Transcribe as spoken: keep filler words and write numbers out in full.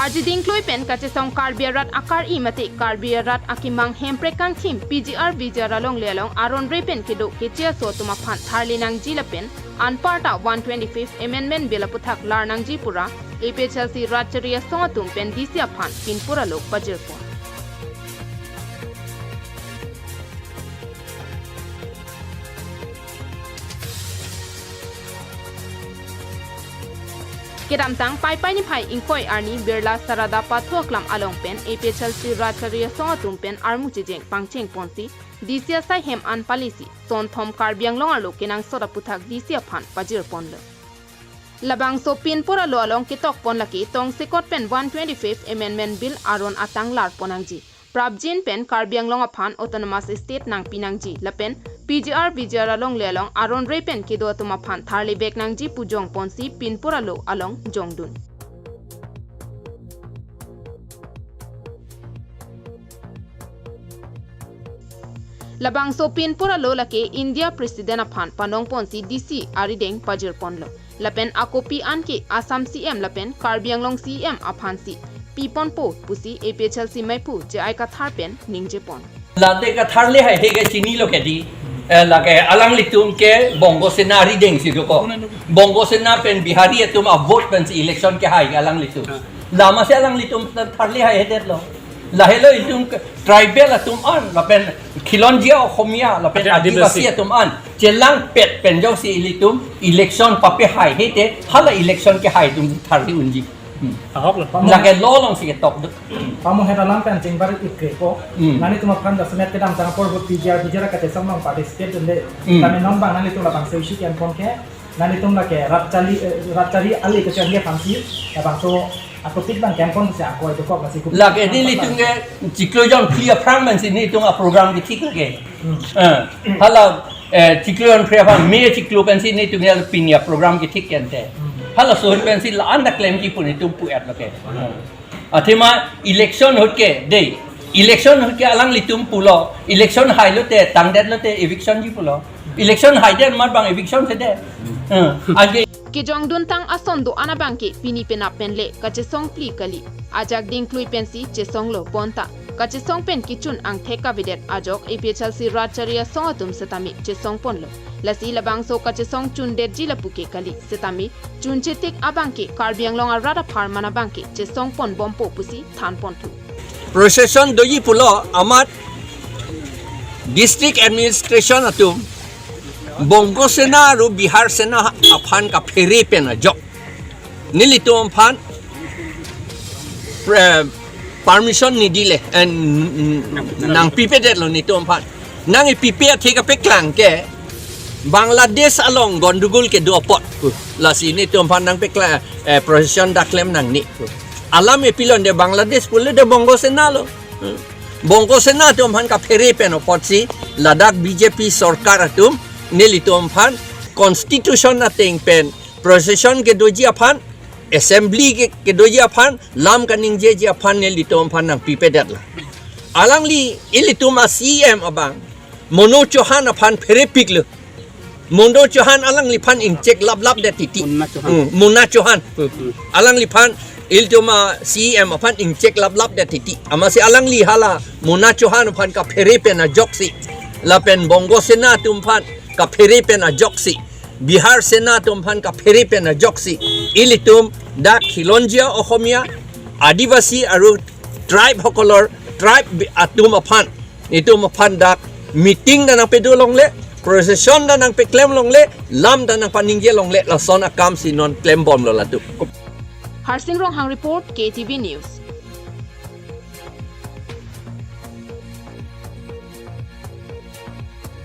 Arjiding klui pen kachesong Karbi arat akari mate Karbi arat akemang Hemprek kangthim P G R V G R alongle along aron re pen kedo keche aso atum aphan tharli nangji lapen anparta one twenty-fifth Amendment Bill aputhak lar nangji pura A P H L C rat chari asong atum pen D C aphan pinpur alo pajirpon. Kedamtang Paipai niphai ingkoi arni Birla Sarada Pathu aklam along pen A P H L C rat chari asong atum pen armu chejeng pangcheng ponsi D C asai hem an palisi sonthom Karbi Anglong arlo kenangsot aputhak D C aphan pajirponlo. Labangso pinpur alo along ketok pon lake tongsekot pen one twenty-fifth Amendment Bill aron atang lar pon nangji. Prapjin pen Karbi Anglong aphan Autonomous State nangpi nangji lapen P G R V G R alongle along aron re pen kedo atum aphan tharli vek nangji pu jong ponsi pinpur alo along jongdun. Labangso pinpur alo lake India President aphan panong ponsi D C arideng pajirponlo. Lapen akopi anke Assam C M lapen Karbi Anglong C M aphansi piponpo pusi A P H L C maiphu J I Kathar pen ningjepon. Late katharli haihe ke chinilo ke di. Eh, lake alanglitum ke Bongo Sena arideng si doko. Bongo Sena pen Bihari atum avote pensi election kehai ke alanglitum. Lama si alanglitum tharli haihedetlo. Lahelo itum ke tribal atum an, lapen khilonjia Ohomia, lapen Ade-, Adivasi Adivasi. Atum an chelangpet pen jongsi ilitum election pape haihe te, hala election kehai atum tharli unji. Hmm. Ahok lo. Lake law alongsi ketok duk. Pamo heta lam pen chingbar ikre ko. Hmm. Nanglitum aphan jasemet kedamtang apor but P G R, P G R kachesong along participate dunde. Hmm. Tame non bang nanglitum labangso issue kempon ke. Nanglitum lake rat chari, eh, rat chari ali kachari aphansi labangso atopik bang kempon si ako itu kok masih kup. Lake nelitum ke chiklo jon phli aphrang pensi nelitum a program kethik lake. Hmm. Eh, hala, eh, chiklo jon phli aphrang May chiklo pensi nelitum ya pini a program kethik kente. Hmm. Hala sohun pensi la-an ta klemji pu nelitum pu-et lake. Hmm. Athema election ahut ke, dei. Election ahut ke alanglitum pulo. Election hailote, tangdetlote, eviction ji pulo. Election haidet amat bang eviction sedet. Hmm. Anke kejongduntang ason do-an abangke pini penap pen le kachesong phli kali. Ajak dingklui pensi chesonglo bonta kachesong pen kechun angthek kavedet ajok A P H L C rat chari asong atum setame chesongponlo. Lasi labangso kachesong chundetji lapu ke kali setame chunchetik abangke Karbi Anglong arat apharman abangke chesongpon bompo pusi thanponthu. Procession doji pulo amat district administration atum Bongo Sena aru Bihar Sena aphan kaphere pen ajok nelitum aphan pre-, permission nidile, eh, n-, n-, nangpipedetlo nelitum aphan. Nangpipe athe kapeklang ke Bangladesh along gondogol kedo apot. Lasi nelitum aphan nangpeklang, eh, procession daklem nangne. Alam epilonde Bangladesh pule de Bongo Sena lo. Bongo Sena atum aphan kaphere pen apotsi ladak B J P sorkar atum nelitum aphan constitution ateng pen procession kedoji aphan, assembly ke, kedoji aphan, lam kaningjeji aphan nelitum aphan nangpipedetlo. Alangli ilitum a C M abang Manoj Chauhan aphan pherepiklo. Manoj Chauhan alangliphan ingchek laplap det titi. Munna Chauhan. Hmm, Munna Chauhan. Hmm. Alangliphan ilitum a C M aphan ingchek laplap det titi. Amatsi alangli hala Manoj Chauhan aphan kaphere pen ajoksi lapen Bongo Sena atum aphan kaphere pen ajoksi, Bihar Sena atum aphan kaphere pen ajoksi, ilitum dak khilonjia Ohomia, Adivasi aru tribe hokolor tribe bi-, atum aphan, itum aphan dak meeting ta nangpedo longle, procession ta nangpeklem longle, lam ta nangpaningje longle, lason akamsi non klembomlo latum. Harsing Ronghang report, K T V News.